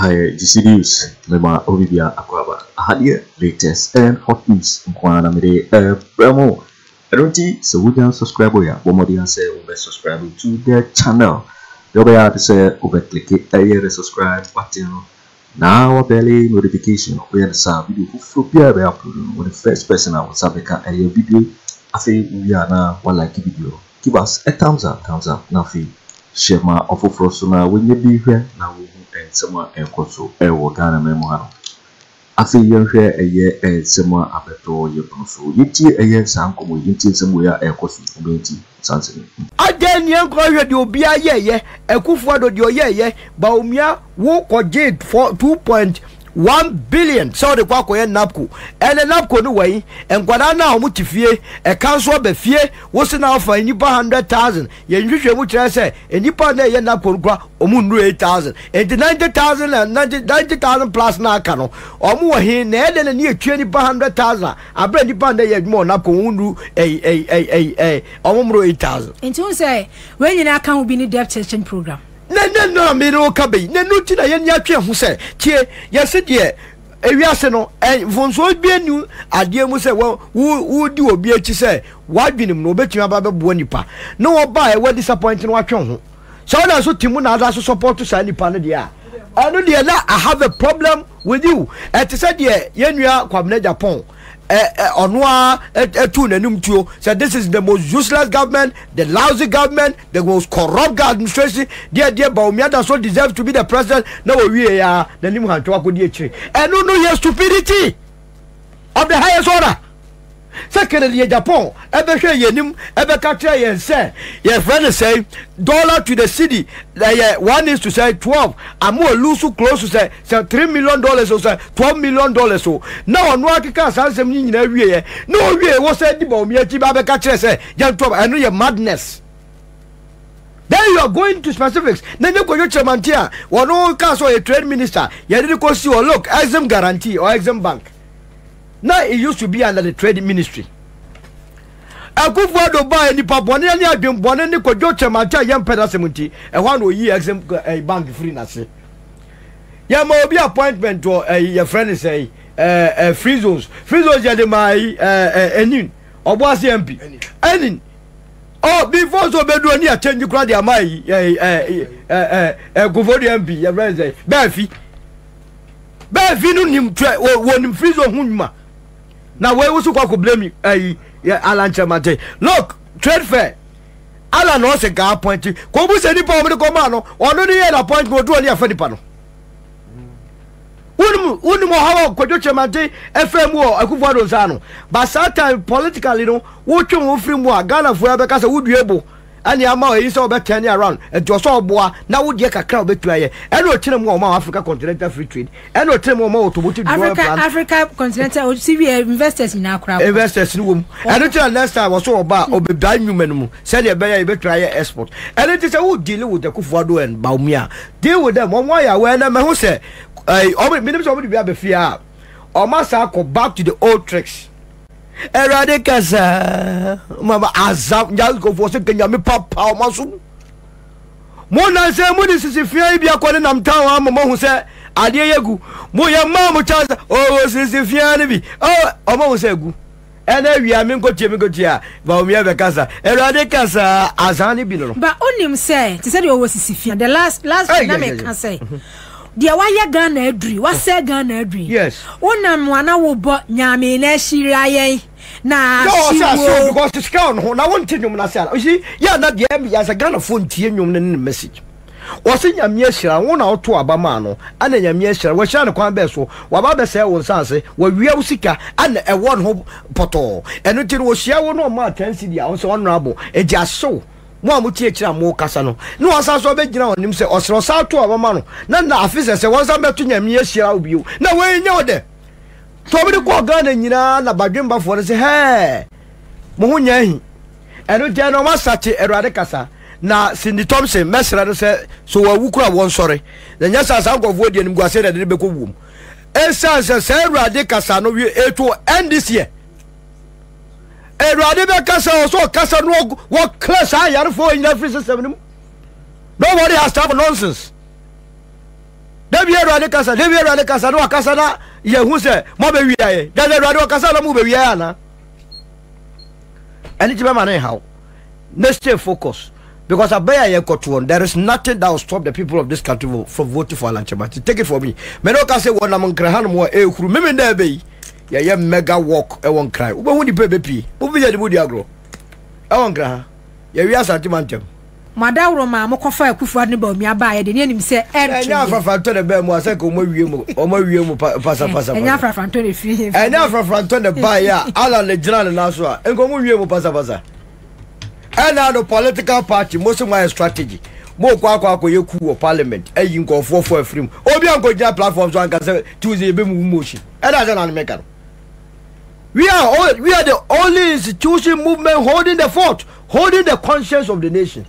Aha yɛ GC News, mema obi bia akwaaba. Aha deɛ latest and hot news nko ara na mede ɛbrɛ mo. Ɛno nti sɛ wonya subscribe yɛ a, bɔ mmɔden sɛ wobɛ subscribe to the channel. Deɛ wobɛyɛ ara ne sɛ wobɛ click ɛyɛ the subscribe button no na wabɛle notification no. Woyɛ no saa video foforɔ biara ɛbɛyɛ upload no, wo ne first person a wo nsa bɛka ɛyɛ video. Afei wowie a na wa like video no. Give us a thumbs up, thumbs up, na afei hyɛ ma ɔfoforɔ so na wɔnya bi nhwɛ na wɔhu nsɛm a ɛrekɔ so wɔ Ghana man mu ha no. Afei yɛnhwɛ ɛyɛ nsɛm a abɛtɔ yɛn pono so. Yɛntie ɛyɛ saa nkɔmmɔ yi, yɛntie nsɛm wei a ɛrekɔ so yi, momma yɛntie saa nsɛm yi. Adɛn ne yɛnkɔ hwɛ deɛ obiara yɛɛyɛ, Akufo Addo deɛ ɔyɛɛyɛ, Bawumia wo kɔgyee 2.1 billion sɛ ɔde kɔ akɔyɛ NABCO, ɛnɛ NABCO no wɔ he? Nkwadaa no a wɔn te fie, ɛka nso aba fie, wo se na wofa nnipa 100,000, yɛn nhwehwɛmu kyerɛ sɛ nnipa a na ɛyɛ NABCO no koraa wɔn nnuru 8,000, enti 90,000 and 90,000 plus na aka no wɔn wɔ he? Na ɛdɛn na ne yɛtua nnipa 100,000 a aberɛ a nnipa a na ɛyɛ adwuma wɔ NABCO wɔn nnuru ɛyi ɛyi ɛyi ɛyi wɔn mmoro 8,000. Nti wohu sɛ wei nyinaa ka ho bi ne debt exchange program. Na ɛnyɛ nnɛ a me ne wo ka bɛ yi, na ɛno nti na yɛn ani atwe ho sɛ, tie, yɛse deɛ ewiase no, ɛ, mfomsoɔ bi nni adeɛ mu sɛ wɔ, wo, wodi obi akyi sɛ w'adwene mu no obɛtumi aba bɛboa nipa, na wɔba a ɛwɔ disappoint no watwe ho. Sɛ wona so te mu na ada so support saa nipa no deɛ a, ɛno deɛ na I have a problem with you. Ɛte sɛ deɛ yɛn nua Kwabena Agyapong ɔno ara ɛtu n'anim tuo sɛ this is the most useless government, the lousy government, the most corrupt administration. Deɛ deɛ Bawumia da so deserve to be the president na wɔwie ya n'anim hantwo akɔdi akyire. Ɛno no yɛ stupidity of the highest order. Sɛ Kennedy Agyapong ɛbɛhwɛ yɛn anim ɛbɛka kyerɛ yɛn sɛ yɛfrɛ no sɛ dollar to the cedi ɛyɛ one is to sɛ 12 ama ɔlusu close to sɛ sɛ $3 million o, sɛ $12 million o, na ɔno akeka saa nsɛm yi nyinaa wieɛ na ɔwie wɔ sɛ di Bawumia akyi ba bɛka kyerɛ sɛ yɛntɔ. Ɛno yɛ madness. Then you are going to specifics. Na nye Kwadwo Kyeremante a wɔno kaa sɛ ɔyɛ trade minister, yɛde de kɔsi hɔ. Look, Exim Guarantee or Exim Bank na it used to be under the trade ministry. Akufo Addo baa nipa bɔne ne adwen bɔne ne Kwadwo Kyeremante a yɛmpɛ n'asɛm nti, ɛhɔ a na ɔyii Exim Bank firi n'ase. Yɛma obi appointment wɔ ɛyi, yɛfrɛ no sɛ ɛɛ free zones. Free zones yɛde maa ɛyi ɛɛ ɛnin Ɔboase MP ɛnin. Oh, before so obedu oni akyɛnji kura de ama ɛyi ɛɛ ɛɛ ɛɛ ɛɛ Koforidua MP yɛfrɛ no sɛ Bɛɛfi. Bɛɛfi no nim twɛ wɔ wɔ nim free zone ho nnwuma. Na wei woso kɔ akɔ blame ɛyi yɛ Alan Kyerematen. Look, trade fair. Alan na ɔsɛ nka appoint. Kò bu sɛ nipa wɔn de kɔ maa no, ɔno ne yɛ na appointment odu ɔne afa nipa no. Wonim wonim ɔhaw a Kwadwo Kyerematen ɛfɛ mu wɔ Akufo Addo nsa ano. But saa time politically no, wotwe wo firi mu a, Ghanafoɔ bɛka sɛ wodua ebo ɛne ama ɛyi sɛ wɔbɛ turn around, nti ɔsɛ ɔboa na wodeɛ kakra a wobɛtumi ayɛ. Ɛna ɔkyerɛ mu a ɔma Africa Continental Free Trade, ɛna ɔkyerɛ mu a ɔma automotive development plan. Africa Continental CV investors nyinaa koraa. Investors no wɔ mu. Ɛno nti na next time wɔso ɔba a ɔbɛdwa nnwuma no mu sɛdeɛ ɛbɛyɛ a yɛbɛtumi ayɛ export. Ɛno nti sɛ wo deal with Akufo Addo and Bawumia, deal with them. Wɔn ayɛ aware na mɛho sɛ ɛyi ɔmo menim sɛ ɔmo de bi aba fie a ɔmo asa akɔ back to the old tricks. Awurade kasa mama azam nyankofoɔ sɛ kanyame papa ɔmo aso mo nansɛ mo de sisi fia yi bi akɔ ne nam town ama mo ahu sɛ adeɛ yɛ gu mo yɛ mmaa mo chance ɔwɔ sisi fia no bi ɔmo ahu sɛ gu. Ɛna awia me nkotie me nkotie a Bawumia bɛkasa Awurade kasa azan ne bi no no. Ba onim sɛ te sɛ deɛ ɔwɔ sisi fia the last last week na meka sɛ deɛ wayɛ Ghana aduri wasɛe Ghana aduri. Yes. Wonam ana wobɔ Nyame na ahyira yɛn na ahyewo. Because sika wɔ ne ho na wonte nnwom no ase ana. You see yɛ na deɛ ɛyɛ sɛ Ghanafoɔ ntie nnwom no ne ne message. Wɔse Nyame ahyira wo na wotoo aba maa no, ɛna Nyame ahyira wo. Wahyira no kwan bɛɛ so? Waba abɛsɛe wo nsaase, wawia wo sika, ɛna ɛwɔ ne ho pɔtɔɔ. Ɛno nti no wɔhyia wo na ɔmaa 10 cedi a, wose honourable, enti ahyew mo a mote akyire a mokasa no. Na wasan so abɛgyina w'anim sɛ ɔsrɛ ɔsan to aba ma no, na na afe sɛ sɛ wɔnsan bɛto Nyame ahyira wo bio. Na wei nyɛ wo dɛ. Nti wɔde kɔɔ Ghana nyinaa na badwembafoɔ no se hɛɛ, mo ho nyɛ ahi. Ɛno nti ɛna ɔma sakye Awurade kasa. Na Cindy Thompson, mɛsrɛ no sɛ, sɛ wawu koraa a, wɔnsɔre. Na nyɛ saa, saa nkurɔfoɔ di animguaseɛ na ɛde no bɛkɔ wuom. Ɛsiane sɛ saa Awurade kasa no, it will end this year. Awurade bɛkasa, ɔsɛ ɔkasa no wɔkla saa ayarefoɔ nyinaa firi system no mu. Nobody has time for nonsense. Da bi Awurade kasa, da bi Awurade kasa na wakasa na yɛhu sɛ moabɛwia yɛ. Da sɛ Awurade ɔkasa na mobɛwia yɛ anaa? Ɛno nti bɛma no nhaw. Ne stay focus because abɛyɛ a yɛkɔtoɔ no there is nothing that will stop the people of this country from voting for Alan Kyerematen. Take it from me. Mene woka sɛ wɔnam nkran hanom a ɛhuru meme dɛ ɛbɛyi yɛyɛ mega walk ɛwɔ nkran. Wobɛhu nipa ɛbɛpie. Wofi yɛde mu di agorɔ ɛwɔ nkran ha. Yɛwie Asante mantam. Mo adaworo maa mo kɔfaa Akufo Addo ne Bawumia baeɛ deɛ ne yɛnim sɛ ɛnto Ɛnyɛ yie. afrafrantɔ na ɛbaa mu a sɛ nka wɔn awie mu wɔn awie mu pa pasapasa. Ɛnyɛ afrafrantɔ na ɛfiri. Ɛnyɛ afrafrantɔ na ɛbaeɛ a Alan na gyina ne nan so a nka wɔn wie mu pasapasa. Ɛna no political party mo sɛ mo ayɛ strategy mo kɔ akɔ akɔyɛ coup wɔ parliament ayi nkɔfoɔ fo afiri mu obi ankɔ gyina platform so anka sɛ Tuesday yɛbɛ move motion ɛna sɛ na ne meka no. We are all, we are the only institution movement holding the fort, holding the conscience of the nation.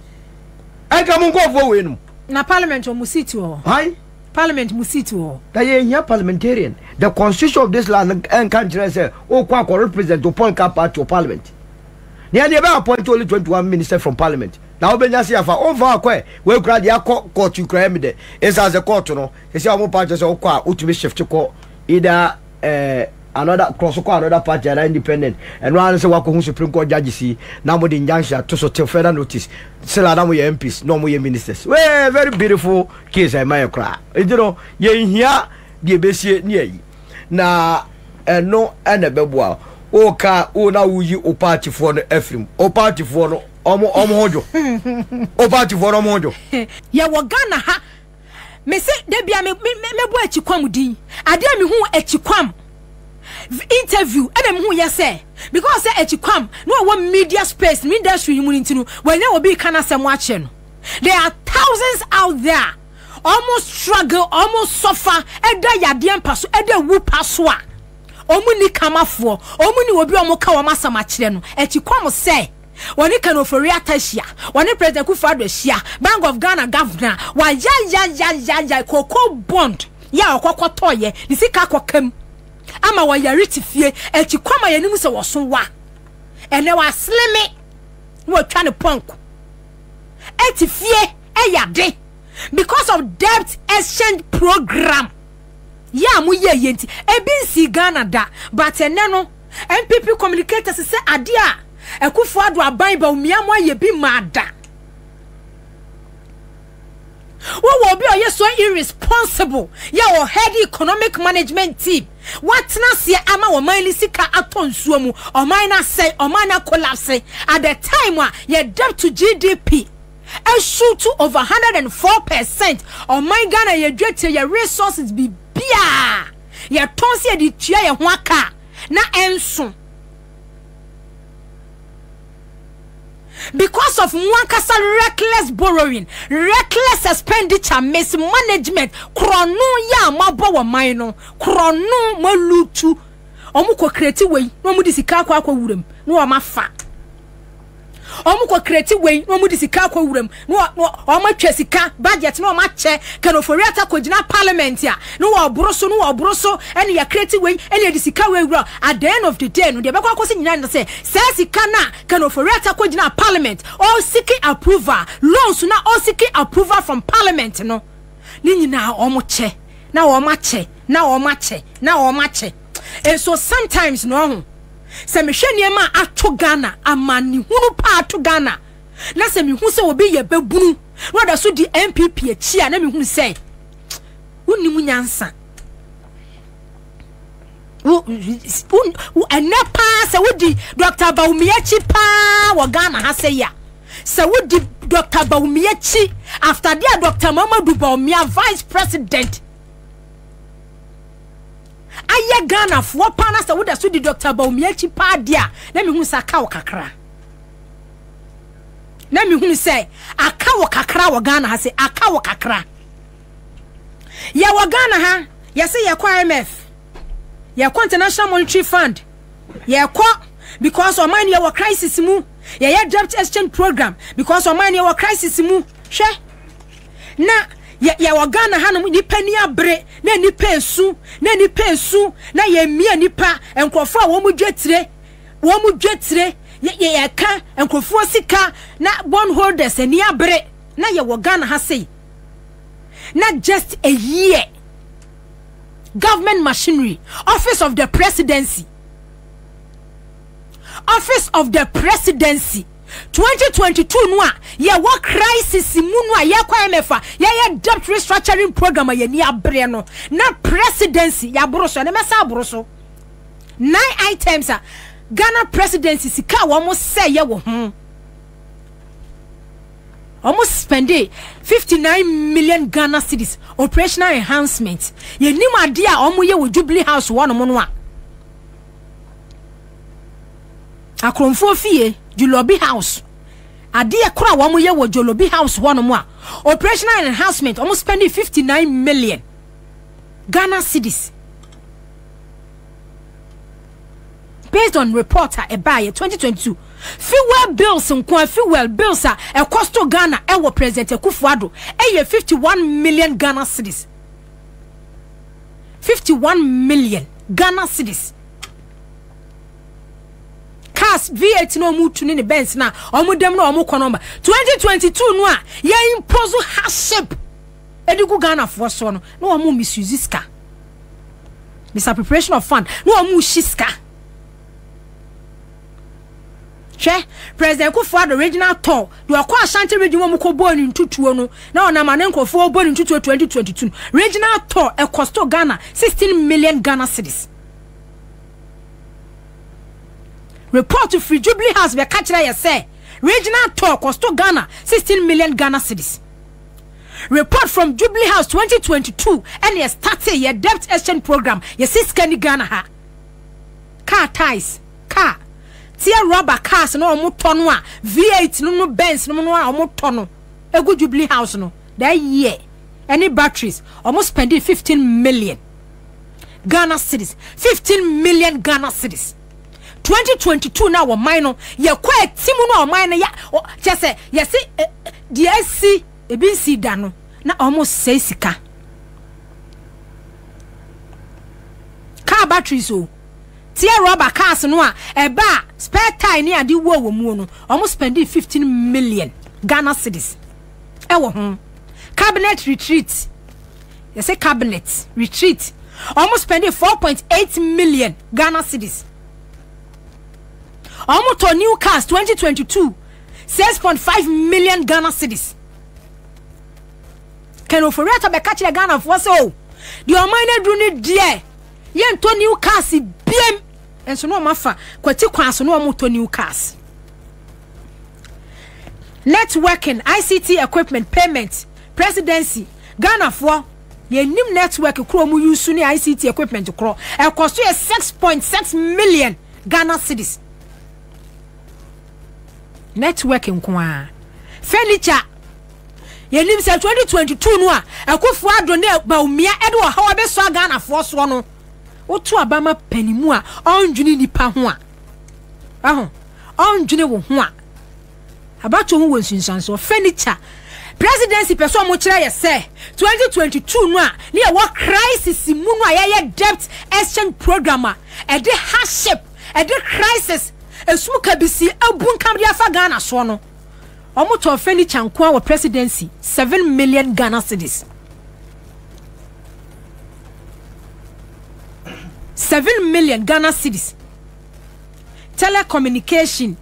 Ɛnka mo nkɔfoɔ wei nom. Na parliament wɔn seat wɔ hɔ. Hi. Parliament mo seat wɔ hɔ. Na yɛn hia parliamentarian. The constitution of this land ɛnka nkyerɛ sɛ okɔ akɔ represent o political party o parliament. Nea deɛ bɛ appoint only 21 ministers from parliament. Na wobɛnya se afa ɔmfa akɔ ɛ wei kura deɛ akɔ court kura ɛmi dɛ. Ɛsan sɛ court no ɛsɛ wɔn pa kyerɛ sɛ wokɔ a wotumi shift kɔ either eh, another cross kɔ another party anaa independent ɛno ara ne sɛ wakɔhu supreme court judges yi na mo de injunction ato so till further notice sila na mo yɛ MPs na ɔmo yɛ ministers wee very beautiful case a ɛma yɛ koraa nti no yɛnhia deɛ ɛbɛsie ne ayi na ɛno ɛna ɛbɛboa woka wo na woyi wo partyfoɔ no afiri mu wo partyfoɔ no ɔmo ɔmo ho dwo wo partyfoɔ no ɔmo ho dwo Yɛwɔ Ghana ha Me se da bia me me mɛbɔ Akyikwam din. Adeɛ a mehu Akyikwam interview ɛna mehu yɛ sɛ because sɛ Akyikwam na ɔwɔ media space no industry no mu no nti no wanya obi ka n'asɛm akyerɛ no. There are thousands out there ɔmo struggle ɔmo suffer ɛda yadeɛ mpa so ɛda wu pa so a ɔmo ni kamafoɔ ɔmo ni obi a ɔmo ka wɔn asɛm akyerɛ no. Akyikwam sɛ. Wɔne Ken Ofori-Atta ahyia, wɔne President Akufo-Addo ahyia, Bank of Ghana Governor, wayayayayayay cocoa bond yɛ a ɔkɔ kɔtɔɔyɛ, ne sika akɔka mu ama wɔyare te fie, akyi kɔm a yɛnim sɛ wɔso wa. Ɛnɛ wasleme na watwa ne pɔnk ɛte fie ɛyade because of debt exchange program yɛ a moyɛ yɛ nti ebi nsi Ghana da but ɛnɛ no NPP communicators sɛ adeɛ a Akufo Addo aban Bawumia mo ayɛ bi maa da. Wowɔ obi a ɔyɛ so irresponsible yɛ wɔ head economic management team watena aseɛ ama ɔman no sika atɔ nsuo mu ɔman no asɛe ɔman no akolapse at the time a yɛ debt to GDP ɛshoot over 104% ɔman Ghana yɛ dwatie yɛ resources biribiaa Yɛtɔn sɛ yɛde tua yɛn ho aka a, na ɛnso. Because of mo ankasa reckless borrowing, reckless expenditure, mismanagement, korɔno yɛ a moabɔ wɔ man no, korɔno moalutu, wɔn kɔ kreti wei na wɔn de sika akɔ akɔ wuram na wɔn afa. Wɔn kɔ kreti wei na wɔn de sika akɔ wuram na wɔn atwa sika budget na wɔn akyɛ. Ken Ofori-Atta kɔ gyina parliament a na wɔboro so na wɔboro so ɛna yɛ kreti wei ɛna yɛde sika wei wura. At the end of the day no deɛ ɛbɛkɔ akɔsi nyinaa ne sɛ saa sika no a Ken Ofori-Atta kɔ gyina parliament ɔsiki approval loans na ɔsiki approval from parliament no ne nyinaa wɔn kyɛ na wɔn akyɛ na wɔn akyɛ na wɔn akyɛ. And so sometimes no ɔho. Sɛ mehwɛ nneɛma a ato Ghana, amanehunu paa ato Ghana, na sɛ mehu sɛ obi yɛ babunu na ɔda so di NPP akyi a, na mehunu sɛ wonnim nyansa. Wo, wo, ɛnɛ paa sɛ wodi Dr. Bawumia akyi paa wɔ Ghana ha sɛ yi a, sɛ wodi Dr. Bawumia akyi after deɛ Dr. Muhammadu Bawumia vice president ayɛ Ghana foɔ paa na sɛ woda so di Dr. Bawumia akyi paa deɛ a na mehunu sɛ aka wo kakra na mehunu sɛ aka wo kakra wɔ Ghana ha sɛ aka wo kakra yɛwɔ Ghana ha yɛsɛ yɛkɔ IMF yɛkɔ International Monetary Fund yɛkɔ because ɔman no yɛwɔ crisis mu yɛyɛ debt exchange program because ɔman no yɛwɔ crisis mu hwɛ na yɛ yɛwɔ Ghana hanom nipa ni abere na nipa esu na nipa esu na yɛmia nipa nkurɔfoɔ a wɔn dwa tire wɔn dwa tire yɛ yɛ yɛka nkurɔfoɔ sika na bond holders ani abere na yɛwɔ Ghana ha sei na just a year. Government machinery, office of the presidency. Office of the presidency. 2022 no a yɛwɔ crisis mu no a yɛkɔ IMF a yɛyɛ debt restructuring program a yɛni abrɛ no na presidency yɛaboro so ɛne mɛsa aboro so. Nine items a Ghana presidency sika a wɔn sɛ yɛ wɔ ho. Wɔn spɛndee 59 million Ghana cedis operational enhancement. Yɛnim adeɛ a wɔn yɛ wɔ Jubilee House hɔ nom no a. Akorɔmfoɔ fie, Julobi House. Adeɛ koro a wɔn yɛ wɔ Jolobi House hɔ nom a operational enhancement wɔn spɛndee 59 million Ghana cedis. Based on report a ɛbaeɛ 2022 fuel bills nko a fuel bills a ɛkɔsto Ghana ɛwɔ President Akufo-Addo ɛyɛ 51 million Ghana cedis. 51 million Ghana cedis. Cars V8 na wɔn tu ne ne Benz na wɔn dɛm na wɔn kɔ nɔmba 2022 no a yɛ impose hardship ɛde gu Ghanafoɔ soɔ no na wɔn misuse sika. Misappropriation of fund na wɔn rehye sika. Hwɛ President Kufuor regional tour deɛ ɔkɔ Ashanti region wɔn kɔ bɔɔ ne ntutuo no na ɔnam ane nkurɔfoɔ bɔ ne ntutuo 2022 regional tour ɛkɔsto Ghana 16 million Ghana cedis. Report firi Jubilee House bɛka kyerɛ yɛ sɛ regional tour kɔsto Ghana 16 million Ghana cedis. Report from Jubilee House 2022 ɛna yɛ startee yɛ debt exchange program yɛsi sika ni Ghana ha. Car ties, car teɛ rubber cars na wɔn tɔ no a V8 no no Benz no no a wɔn tɔ no egu Jubilee House no that year ɛne batteries wɔn spending 15 million Ghana cedis 15 million Ghana cedis 2022 na wɔn no yɛkɔ ɛti mu na wɔn no yɛ kyɛ sɛ yɛsi deɛ asi ebi nsii da no na wɔn sɛe sika car batteries o teɛ rɔba cars no a ɛba a spare tire ne ade wɔ wɔ mu no wɔn spending 15 million Ghana cedis ɛwɔ ho cabinet retreat yɛsɛ cabinet retreat wɔn spending 4.8 million Ghana cedis wɔn tɔ new cars 2022 6.5 million Ghana cedis. Ken Ofori-Atta bɛka kyerɛ Ghanafoɔ sɛ o deɛ ɔman no aduru no deɛ yɛntɔ new cars biem nso na wɔn afa kwati kwan so na wɔn tɔ new cars. Networking, ICT equipment, payment, presidency, Ghanafoɔ yɛnim network korɔ wɔn use ne ICT equipment korɔ ɛkɔ so yɛ 6.6 million Ghana cedis. Network nko ara. Furniture. Yɛnim sɛ 2022 no a Akufo Addo ne Bawumia de ɔhaw abɛsoa Ghanafoɔ soɔ no, woto aba ma panimu a ɔndwene nnipa ho a, ɛho, ɔndwene wo ho a, abatoɔ ho wɔ nsunsuansoɔ. Furniture. Presidency pɛ sɛ ɔmo kyerɛ yɛ sɛ 2022 no a ne yɛwɔ crisis mu no a yɛyɛ debt exchange program a ɛde hardship, ɛde crisis Esum kabisi abunkam de afa Ghana soɔ no, wɔn tɔɔ furniture nkoa wɔ presidency, 7 million Ghana cedis. 7 million Ghana cedis. Telecommunication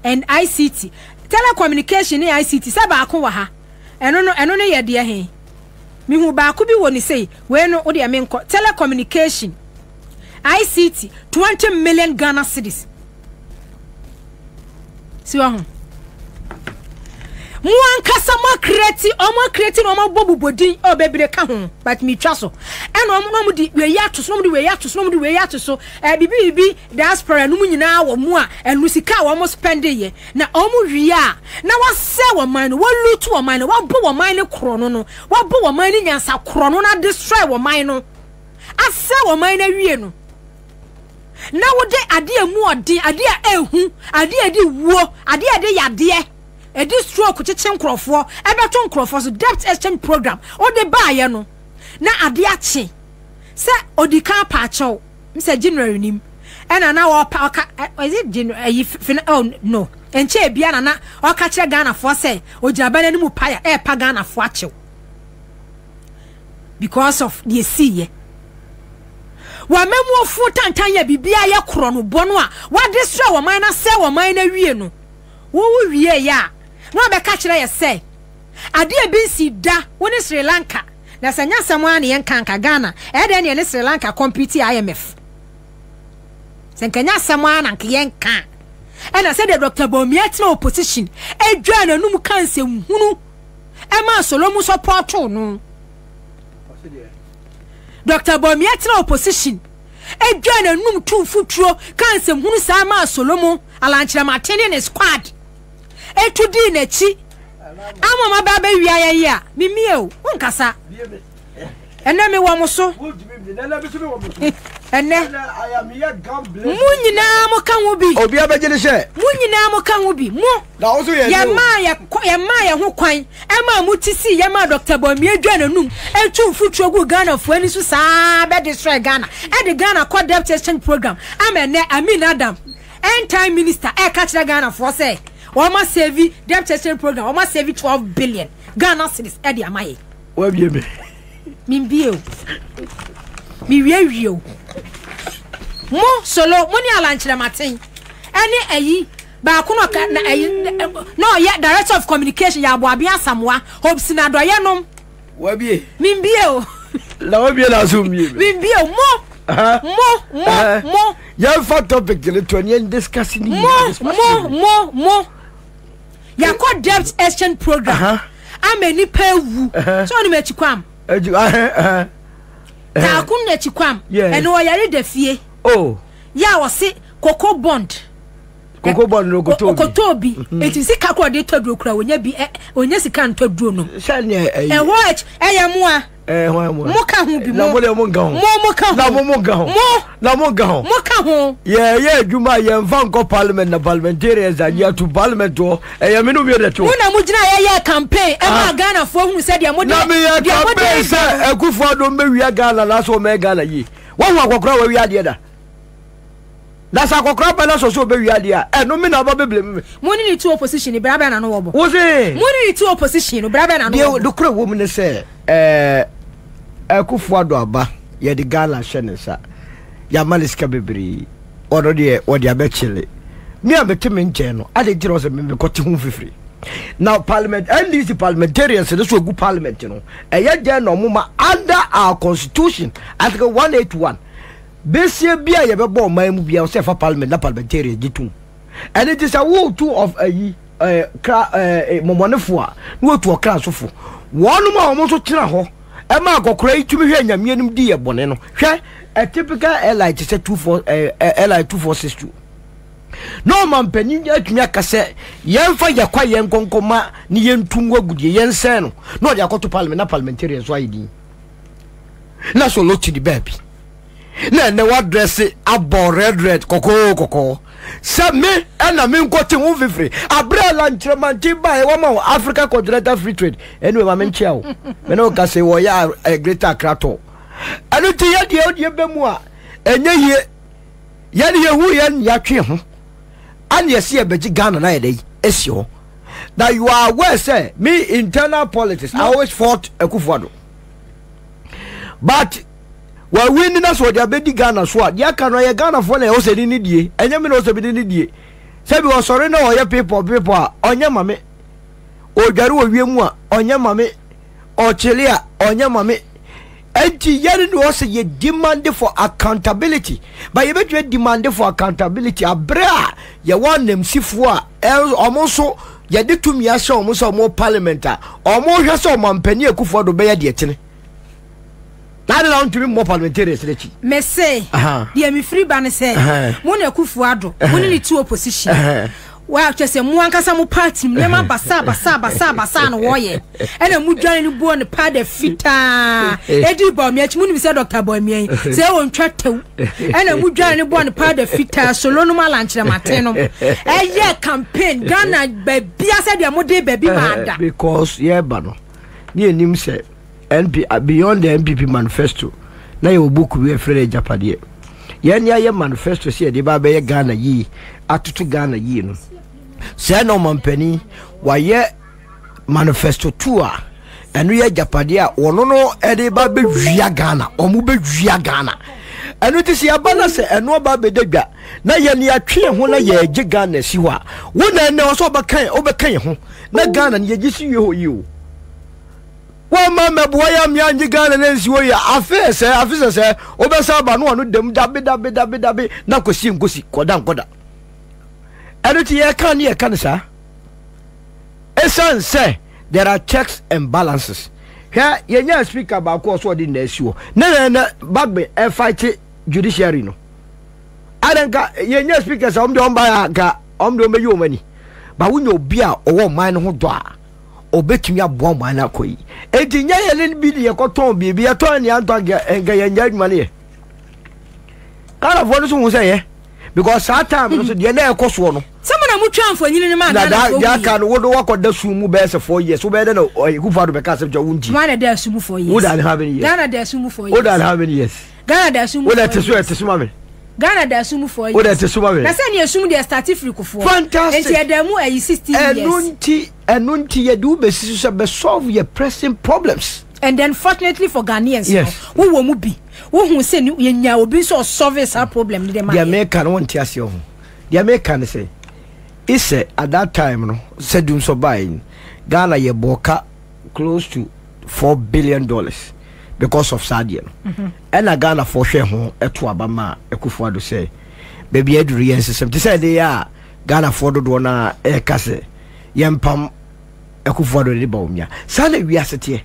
and ICT. Telecommunication ne ICT sɛ baako wɔ ha. Ɛno no ɛno no yɛ deɛ he. Mehu baako bi wɔ ne sei. Wei no wo deɛ menkɔ. Telecommunication. ICT 20 million Ghana cedis. Si wɔ ho. Mo ankasa mo akreti, ɔmo akreti na ɔmo abɔ bobodin, ɔ bebree ka ho, but metwa so. Ɛna ɔmo na ɔmo de wei ato so, na ɔmo de wei ato so, na ɔmo de wei ato so. Ɛ bibi bibi diaspora no mu nyinaa wɔ mu a ɛno sika a wɔn spɛnde yɛ. Na ɔmo wie a na wɔasɛe wɔn man no, wɔlutu wɔn man no, wɔabɔ wɔn man no korɔ no no, wɔabɔ wɔn man no nyansa korɔ no na destroy wɔn man no. asɛe ɔman no awie no, na wode adeɛ a emu ɔden, adeɛ a ehu, adeɛ a ɛde wuo, adeɛ a ɛde yadeɛ, ɛde stroke kyekye nkurɔfoɔ, ɛbɛto nkurɔfoɔ so, debt exchange program, wode baayɛ no, na adeɛ akye sɛ odi kan apaakyɛw, sɛ January nim, ɛna na ɔpa ɔka, is it January, ɛyi, fina, oh no, nkyɛn bia na na ɔka kyerɛ Ghanafoɔ sɛ ogyina ban anim pa ya, ɛɛpa Ghanafoɔ akyɛw. because of deɛ esiiɛ. W'amammuofoɔ tantan yɛ biribiara yɛ korɔ no bɔ no a w'ade srɛ wɔ man no asɛe wɔ man no awie no wo wo wieɛ a na wabɛka kyerɛ yɛ sɛ adeɛ ebi nsi da wo ne Sri Lanka na sɛ nyɛ asɛm ara ne yɛn ka nka Ghana ɛyɛ dɛn ne yɛne Sri Lanka compete IMF sɛ nka nyɛ asɛm ara na nka yɛn ka ɛna sɛdeɛ Dr. Bawumia tena opposition adwa n'anum ka nsɛmhunu ɛma Solomu sɔpɔtoo no. Dɔkta Bawumia tenaa opposition, dwaa n'anum tuu mfuturo, kaa nsɛmhunu saa maa Solomo, Alan Kyerematen ne ne squad tu dii n'akyi ama ɔmo aba abɛwia yɛn yi a, memie o, wonkasa. Ɛnɛ mewɔ mo so. Ɛnɛ mo nyinaa mo ka ho bi. Obi abɛgye ne sɛ. Mo nyinaa mo ka ho bi. Mo yɛmaa yɛ ho kwan Ɛmaa mo ti sii yɛ maa Doctor Bawumia dwaa n'anum tuu mfuturo guu Ghanafoɔ ani so saa ara bɛ destroy Ghana ɛde Ghana kɔ debt exchange program ama ɛnɛ Amin Adam end time minister ɛɛka kyerɛ Ghanafoɔ sɛ wɔn asave debt exchange program wɔn asave 12 billion Ghana cedis ɛde ama yɛ. Wabie me. Membie o. Mewie wie o. Mo solo mo ne alankyerɛmaten ɛne ayi Baako na ɔka na ɛyi na ɔyɛ director of communication yɛ Aboaben Asamoah Hobson Adɔyɛ nom. Wabie. Mimbie o. Na wabie na aso mbie mi. Mimbie o mo. Mo mo mo. Yɛn fa topic ne to ne yɛn discuss ni. Mo mo mo mo. Yɛakɔ debt exchange program. Ama nipa ewu. Sɛ ɔnim akyi kwam. Akyi Taako na akyi kwam. Ɛna ɔyare da fie. Oh. Yɛ a ɔse cocoa bond. Koko bɔ no okotoo bi. Okotoo bi. Mhm. Eti sika koro ɔde tɔ duro kura onya bi ɛ onya sika ntɔ duro no. Sɛnea ɛyɛ. Ɛhɔ akyi ɛyɛ mo a. Ɛɛ hɔn mo. Mo ka ho bi mo. Na mo deɛ mo nka ho. Mo mo ka ho. Na mo mo nka ho. Mo. Na mo nka ho. Mo ka ho. Yɛ yɛ adwuma yɛn fa nkɔ parliament na parliamentarians agye ato parliament hɔ ɛyɛ me no mi yɛ to. Mo na mo gyina yɛ yɛ campaign ɛma ah. Ghana foɔ hunu sɛ deɛ mo de. Na mi yɛ campaign sɛ Akufo Addo mbɛwia Ghana na asɛ ɔmɛ Ghana yie. Wɔn ho akɔkora wɔawia adeɛ da. Na sɛ akɔkora ba na sɛ ɔsɛ ɔbɛwia adeɛ a, ɛno me na ɔba bɛblame me. Mo ne ne tu opposition no, bra bɛn na no wɔbɔ? Wo se? Mo ne ne tu opposition no, bra bɛn na no wɔbɔ? Deɛ nokorɛ wɔ mu ne sɛ, ɛɛ Akufo Addo aba, yɛde Ghana ahyɛ ne nsa, yɛama no sika bebree, ɔno deɛ ɔde abɛkyele. Me a mete me nkyɛn no, adɛn nti na ɔsɛ me mekɔte ho fifiri? Na parliament, NDC parliamentarians no so egu parliament no, ɛyɛ dɛn na ɔmo ma under our constitution, article 181, Besia bi a yɛbɛbɔ ɔman mu biara sɛ ɛfa parliament na parliamentarians gye tom. Ɛno nti sɛ woretu of ayi ɛɛ kra ɛɛ mɔmɔnefo a na wotu ɔkra nso fo. Wɔnom a wɔn nso tena hɔ ɛma akɔkora yi tumi hwɛ nyame anim di yɛ bɔne no. Hwɛ a typical airline te sɛ 24 ɛɛ airline 2462. Na ɔmampanin atumi aka sɛ yɛmfa yɛkwa yɛn nkɔnkɔma ne yɛntu ngu agudeɛ yɛnsɛn no na ɔde akɔto parliament na parliamentarians nso ayɛ din. Na solo ti di baabi. na ɛnɛ wadrɛse abɔ red red kɔkɔɔ kɔkɔɔ sɛ me ɛna me nkɔte ho fifiri aberɛ a lankyerɛmanten baeɛ wama wo Africa Continental Free Trade anyway ma menkyea wo me ne wo ka sɛ wɔyɛ a Greater Accra tɔ ɛno nti yɛ deɛ wodeɛ bɛ mu a ɛnyɛ yie yɛne yɛhu yɛn yɛatwe ho ane yɛse yɛbɛgye Ghana na yɛdɛ asi hɔ na you are aware sɛ me internal politics I always fought Akufo-Addo but Wawi ni na sɛ ɔde abɛdi Ghana so a, deɛ aka no ɛyɛ Ghanafoɔ na ɛwɔ sɛ ne ne die, ɛnyɛ me na ɔsɛ mene ne die. Sɛbi ɔsɔre na ɔyɛ pepɔ pepɔ a, ɔnyɛ ma me. Ɔdware wɔ wiem a, ɔnyɛ ma me. Ɔkyele a, ɔnyɛ ma me. Enti yɛne ne ɔsɛ yɛ demand for accountability. Ba yɛbɛtumi demand for accountability abere a yɛwɔ anamsifoɔ a ɔmo nso yɛde tumi ahyɛ ɔmo sɛ ɔmo parliament a ɔmo hwɛ sɛ ɔmampanin Akufo-Addo bɛyɛ deɛ tene. Na adi na ɔntumi mmɔ parliamentarians n'akyi. Mese, deɛ mefiri ba ne sɛ, mo ne Akufo Addo, mo ne ne tu opposition. Wa kyɛ sɛ mo ankasa mo party mu nneɛma basaa basaa basaa basaa na wɔyɛ. Ɛna mo dwane no buo no powder fitaa. Edi Bawumia akyi, mo nim sɛ Dr. Bawumia yi, sɛ ɔntwa tew. Ɛna mo dwane no buo no powder fitaa, solo nom alankyerɛmaten nom. Ɛyɛ campaign Ghana baabia sɛ deɛ mo de baabi ma ada. Because yɛba no, ne yɛnim sɛ NP, Beyond the NPP Manifesto, na yɛwɔ book bi a yɛfrɛ no Agyapadeɛ. Yɛn ne ayɛ manifesto sɛ yɛde ba abɛyɛ Ghana yie, atoto Ghana yie no. Sɛɛ na ɔmampanin wayɛ manifesto two a ɛno yɛ agyapadeɛ a wɔno no ɛde ba bɛwia Ghana, wɔn bɛwia Ghana. Ɛno nti sɛ yɛaba na sɛ ɛno aba abɛda dwa na yɛne yɛatwe yɛn ho na yɛregye Ghana si hɔ a, wo na ɛnɛ ɔsɛ ɔbɛka wobɛka yɛn ho na Ghana no yɛgye si wie hɔ yi o. Wɔma mmɛboa yɛ amea angye Ghana no ansi hɔ yi a, afe sɛ afe sɛ sɛ wobɛsa aba no ano dam dabe dabe dabe dabe na kɔsi nkosi kɔda nkɔda. Ɛno nti yɛka ne yɛka no saa. Ɛsiane sɛ there are checks and balances. Hwɛ, yɛnyaa speaker baako a ɔsɛ ɔde nna asi hɔ. Ne na na Bagbe ɛfight judiciary no. Adɛn nka yɛnya speakers a wɔn deɛ wɔn ba yɛ nka wɔn deɛ wɔn bɛyi wɔn ani. Ba wonya obi a ɔwɔ ɔman no ho dɔ a ɔbɛtumi aboa ɔman no akɔ yi. Enti nyɛ yɛn ne bi de yɛkɔtɔn biribi yɛtɔn nea ntɔ nka yɛn nyɛ adwuma no yɛ. Ghanafoɔ no so hu sɛ yɛ because saa time no so deɛ na ɛkɔ soɔ no. Sɛ mo na mo twa mfonyin no maa Ghanafoɔ hu yɛ. Na deɛ aka no wo de wakɔ da sum mu bɛyɛ sɛ 4 years wo bɛyɛ dɛ na Akufo Addo bɛka asɛm kyerɛ wo nti. Mo na da sum mu 4 years. Wo da how many years? Ghana da sum mu 4 years. Wo da how many years? Ghana da sum mu 4 years. Wo da te so ɛte so ma me. Ghana da sum mu 4 years. Wo da te so ma me. Na sɛ ne esum deɛ start firi Kufuor. Fantastic. Nti ɛda mu ɛyi 16 years. Ɛno nti ɛno nti yɛde wo bɛsi so sɛ bɛ solve yɛ pressing problems. And then fortunately for Ghanaians yes. no, wo wɔ mu bi. Wohu sɛ yɛnya obi nso ɔsolve saa problem no de ma yɛ. Deɛ meka no wonte aseɛ ho. Deɛ meka ne sɛ, isɛ at that time no sɛ dumsɔ baeɛ yi, Ghana yɛ bɔɔ ka close to $4 billion because of saa adeɛ no. Ɛna Ghanafoɔ hwɛ ho ɛto aba maa Akufo Addo sɛ baabi aduru yɛn nsesɛm te sɛ ɛde yɛ a Ghanafoɔ dodoɔ no a ɛreka sɛ yɛmpam Akufo Addo de Bawumia. Saa na wiase teɛ.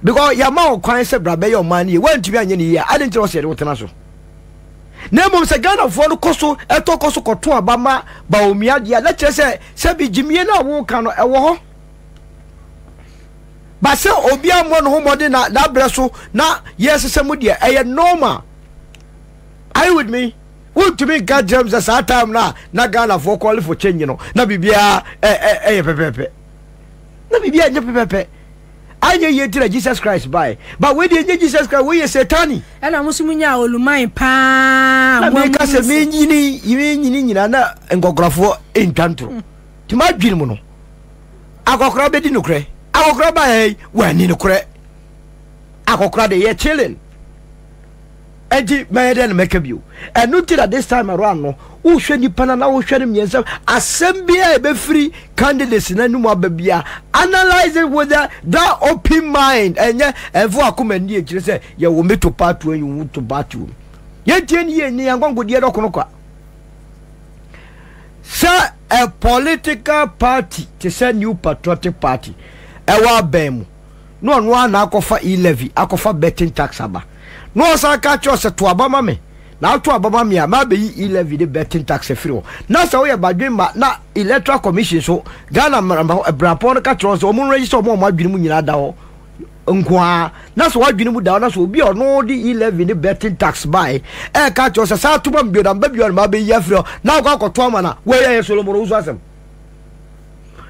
Because yɛama wo kwan sɛ bra bɛyɛ ɔman no yie, woantumi anyɛ no yie a, adɛn nti na wɔsɛ yɛde wo tena so? Na mmom sɛ Ghanafoɔ no kɔ so ɛtɔ kɔ so kɔto aba ma Bawumia deɛ a, na kyerɛ sɛ sɛbi gyimie no a woka no ɛwɔ hɔ. Ba sɛ obi ammɔ ne ho mmɔden na n'abrɛ so na yɛsesɛ mu deɛ ɛyɛ normal. Are you with me? Wontumi nka kyerɛ m sɛ saa time no a na Ghanafoɔ call for change no na biribiara ɛyɛ pɛpɛpɛ. Na biribiara nyɛ pɛpɛpɛ. Anyɛ yie nti na Jesus Christ bae. But wei deɛ nyɛ Jesus Christ, wei yɛ Satani. Ɛna mo nso mo nyaa oluman paa. Na meka sɛ menyini menyini nyinaa na nkɔkorafoɔ ntwa ntoro. Nti m'adwene mu no, akɔkora bɛdi nokorɛ. Akɔkora baeɛ yi, wanni nokorɛ. Akɔkora de yɛ chilling. Enti mɛyɛ dɛn na mɛka bio? Ɛno nti na this time around no, wohwɛ nipa no na wohwɛ no mmiɛnsa, asɛm biara a ɛbɛfiri candidates no anom aba biara, analyse it with the, that open mind. Ɛnyɛ ɛmfa wakoma nni akyire sɛ yɛwɔ me to party yi, wo to party wo. Yɛntie ne yie ne yɛn nkɔnkɔdeɛ dɔkono kwa. Sɛ a political party te sɛ New Patriotic Party ɛwɔ abɛn mu, na ɔno ara na akɔfa e-levy, akɔfa betting tax aba. Na ɔsan ka kyerɛ sɛ to aba ma me, na ato aba ma me a, mabɛyi e-levy ne betting tax afiri hɔ. Na sɛ woyɛ badwemma na Electoral Commission so, Ghana mmarampɔn no ka kyerɛ wɔn sɛ wɔn register wɔn a wɔn adwene mu nyinaa da hɔ nko ara. Na sɛ w'adwene mu da hɔ na sɛ obi a ɔno de e-levy ne betting tax bae ɛreka kyerɛ sɛ saa to ma me bio na mba bio na mabɛyi afiri hɔ na akɔ akɔto ama no a, wei ɛyɛ Solomon Owusu asɛm.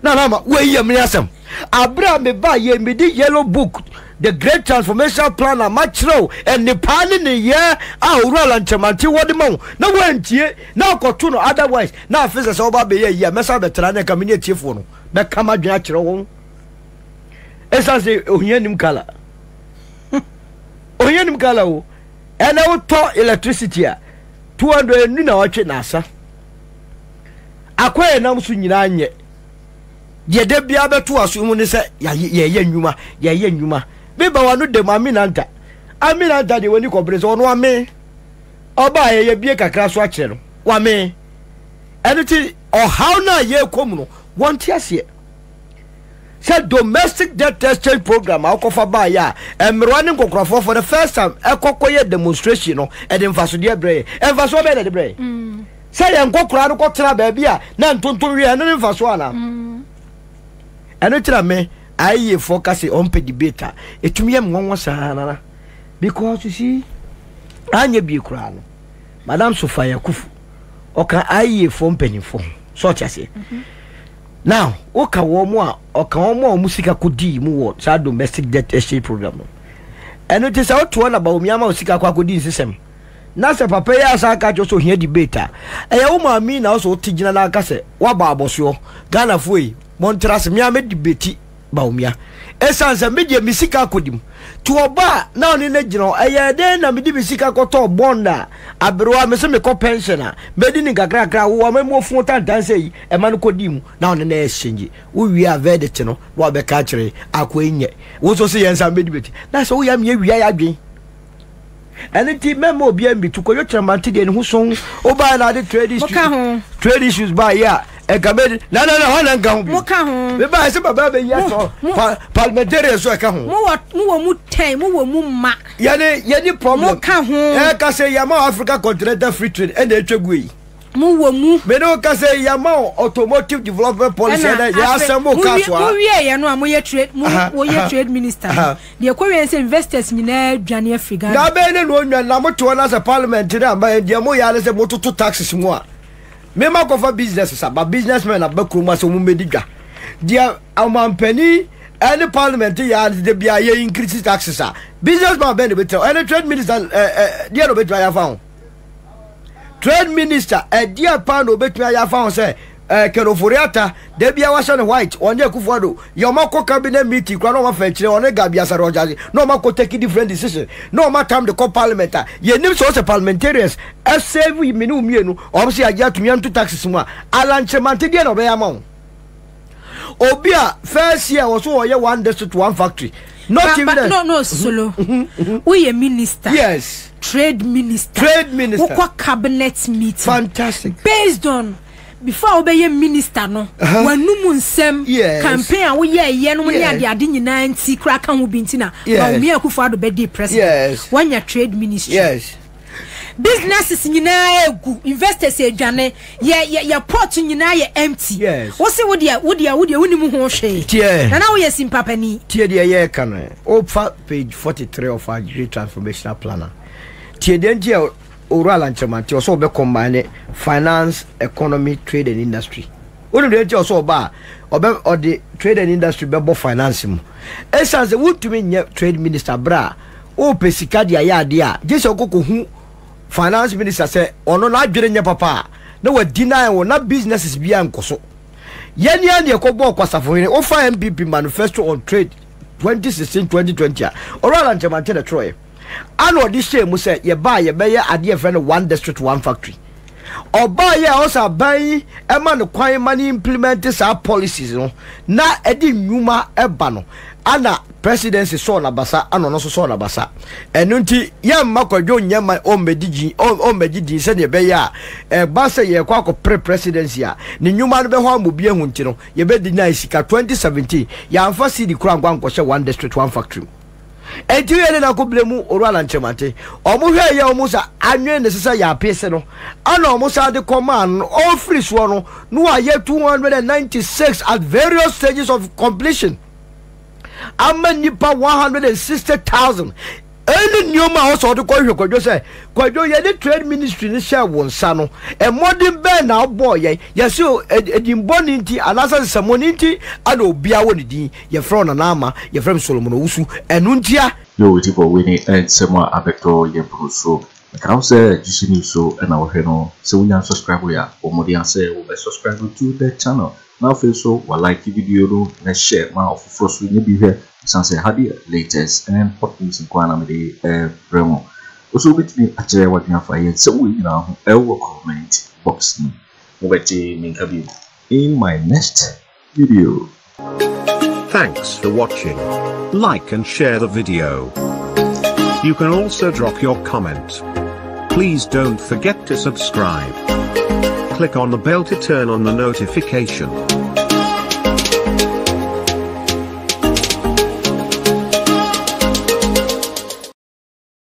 Na na ama wei yɛ me asɛm. Abere a meba yɛ mede yellow book the great transformation plan a makyerɛw nnepaa ne nneyɛɛ a owura Alan Kyerematen wɔ de ma wo na woantie na akɔto no otherwise na afe sɛ sɛ woba abɛyɛ ayi a mɛsan abɛtra ne nka me ne atiefoɔ no bɛka m'adwene akyerɛ wɔn. Ɛsiane sɛ ohia nim kala. Ohia nim kala o. Ɛnɛ wotɔ electricity a 200 nu na wɔtwe na asa. Akwan a ɛnam so nyinaa nyɛ. Deɛ da biara bɛto aso mu ne sɛ yɛyɛ nnwuma, yɛyɛ nnwuma. Meba w'ano dam, Aminanta. Aminanta deɛ w'ani kɔbere sɛ ɔno ame. Ɔbaa yɛ yɛbie kakra so akyerɛ no, wame. Ɛno ti ɔhaw no a yɛrekɔ mu no, wɔnte aseɛ. Sɛ domestic debt exchange program a wokɔfa baeɛ a mmerewa ne nkɔkorafoɔ for the first time ɛkɔkɔyɛ demonstration no, ɛde mfasodeɛ brɛ yɛ. Mfasoɔ bɛyɛ na ɛde brɛ yɛ. Mm. Sɛ yɛn nkɔkoraa no kɔtena baabi a na ntontom wie ɛno ne mfasoɔ anaa? Mm. Ɛno kyerɛ me ayiefoɔ ka sɛ ɔmpɛ debate a ɛtumi yɛ me nwanwa saa nana because you see anyɛ bie koraa no Madam Sophia Kufu ɔka ayiefoɔ mpanimfoɔ ho sɛ ɔte aseɛ mm-hmm. now woka wɔn mu a ɔka wɔn mu a wɔn sika kɔdii mu wɔ saa domestic debt exchange program no ɛno te sɛ wotoɔ na baomi ama wo sika kɔ akɔdi nsesɛm Na sɛ papa yi asan aka akyerɛ sɛ ohia debate a, ɛyɛ wo maame na ɔsɛ wote gyina na aka sɛ woabɔ abɔsoɔ. Ghanafoɔ yi, montra ase, me ara mɛ debate. Bawumia. Ɛsiane sɛ me deɛ me sika akɔdi mu. Nti ɔba a na ɔne no gyina hɔ. Ɛyɛɛ dɛn na mede me sika kɔtɔɔ bond a aberewa me se mekɔ pension a mɛdi ne nkakrakra wowɔ ama mu ofo tantan sɛ yi ɛma no kɔdii mu na ɔne no exchange. Wowie a verdict no na wabɛka akyerɛ akoa yi nyɛ. Wo nso se yɛn nsa mbɛdi bɛti. Na sɛ woyɛ ameɛ wia yɛ adwen. Ɛno nti mɛma obiara mmitu Kwadwo Kyerɛmante deɛ ne ho sɔn wobaeɛ na ade trade issues trade issues baeɛ a ɛnka bɛ na na na hɔ na nka ho bi moka ho mebaeɛ sɛ baba bɛyi atɔ parliamentarian so ɛka ho mowɔ mowɔ mu tɛn mowɔ mu ma yɛne yɛne problem moka ho ɛka sɛ yɛma Africa continental free trade ɛna ɛtwa gu yi Mo wɔ mu. Me ne wo kasa yi, yɛama wo automotive development policy ɛnɛ yɛ assemble cars wɔ ha. Mo wie yɛ no a mo yɛ trade mo wo yɛ trade minister no. Deɛ ɛkɔ wie sɛ investors nyinaa dwane afiri Ghana. Na abɛn ne na onwan na mo te hɔ na sɛ parliament ne ama yɛn deɛ mo yɛ ara sɛ mo toto taxes mu a. Me ma kɔfa businesses aba businessmen aba kurom ase wɔn mmɛdi dwa. Deɛ ɔmampanin ɛne parliament yɛ ara de bia yɛ increase taxes a businessman bɛn na obɛtena ɛne trade minister ɛɛ deɛ na obɛtumi ayɛ afa ho. Trade minister ɛdeɛn paa na obetumi ayɛ afa ho sɛ ɛɛ Ken Ofori-Atta da bia wahyɛ no white ɔne Akufo-Addo yɛ ɔmo akɔ cabinet meeting koraa na ɔmo afa akyire ɔne Gabby Asare-Otchere na ɔmo akɔ take different decision na ɔmo atam de kɔ parliament a yɛnim sɛ ɔsɛ parliamentarians ɛsave me ne wo mmienu ɔmo sɛ yɛagye atum yɛnto taxes mu a Alan Kyeremante deɛ na ɔbɛyɛ ama wo. Obi a first year wɔ so ɔyɛ one district one factory. Not Ba, even ba, a... no, no, Solo. Woyɛ minister. Yes. Trade minister. Trade minister. Wokɔ cabinet meeting. Fantastic. Based on before a wobɛyɛ minister no, w'anum nsɛm, Yes. campaign a woyɛɛyɛ no ne Yes. ade ade nyinaa nti koraa ka ho bi nti na Yes. Bawumia Akufo-Addo bɛdii president. Yes. Wanya trade ministry. Yes. Businesses nyinaa egu, investors edwane, yɛ yɛ yɛ port nyinaa yɛ empty. Yes. Wo se wo deɛ wo deɛ wo deɛ wonim ho hwee. Tie. Na na woyɛ simpapani. Tie deɛ yɛreka no ɛ. Wofa page 43 of our Great Transformational Plan a, tie deɛ nti a Owura Alan Kyeremantey ɔsɛ ɔbɛ combine finance, economy, trade and industry. Wonim deɛ nti a ɔsɛ ɔba a ɔbɛ ɔde trade and industry bɛbɔ finance mu. Ɛsiane sɛ wontumi nyɛ trade minister berɛ a wopɛ sika de ayɛ adeɛ a gye sɛ wokɔ kɔhu finance minister sɛ ɔno n'adwene nyɛ papa a na wa deny wo na businesses biara nkɔ so. Yɛn ara na yɛkɔbɔɔ kwasafohene wofa NPP manifesto on trade 2016-2020 a Owura Alan Kyeremanteng na ɛtwerɛeɛ ana ɔde hyɛɛ mu sɛ yɛba a yɛbɛyɛ adeɛ yɛfrɛ no one district one factory. Ɔbaa yɛ a ɔsɛ aban yi ɛma no kwan ma no implement saa policies no na ɛde nnwuma ɛba no ana Presidency sɔɔ n'abasa ana ɔno nso sɔɔ n'abasa. Ɛno nti yɛmma Kwadwo nyɛ ma ɔmmɛdi gyin ɔmmɛgye din sɛdeɛ ɛbɛyɛ a ɛba sɛ yɛrekɔ akɔpere presidency a ne nnwuma no bɛhɔ ama obi ahu nti no yɛbɛ deny sika. 2017 yɛamfa cedi koraa ankɔ ankɔhyɛ one district one factory mu. Enti woyɛ dɛn na akɔ blame Owura Alan Kyeremante? Wɔn hwɛɛ yɛ wɔn sa anwene ne se sɛ yɛapese no ana wɔn san de kɔmaa no ɔfiri soɔ no na wayɛ 296 at various stages of completion. ama nnipa 160,000 ɛne nneɛma a ɔsɛ ɔde kɔhwɛ kwadwo sɛ kwadwo yɛde trade ministry no hyɛ wo nsa no mmɔden bɛn na wobɔɔ yɛn yɛse edinbɔne nti anaasɛ nsɛmɔne nti ana obia wɔ ne din yɛfrɛ wo Nana Ama yɛfrɛ me Solomon Owusu ɛno ntia Yo Odibo wei ne nsɛm a abɛtɔ yɛn pono so. Meka wo sɛ GC News so na wohwɛ no, sɛ wonya nsubscribe a bɔ mmɔden ara sɛ wobɛ subscribe to the channel Na afei nso wa like video no na share ma ɔfoforɔ nso nya bi hwɛ ɛsiane sɛ ha deɛ latest and hot news nko ara na mede rebrɛ mo. Wo nso wobɛtumi akyerɛ w'adwene afa yɛn nsɛm wei nyinaa ho ɛwɔ comment box no mu. Mobɛte me nka bio in my next video. Thanks for watching. Like and share the video. You can also drop your comment. Please don't forget to subscribe. Click on the bell to turn on the notification.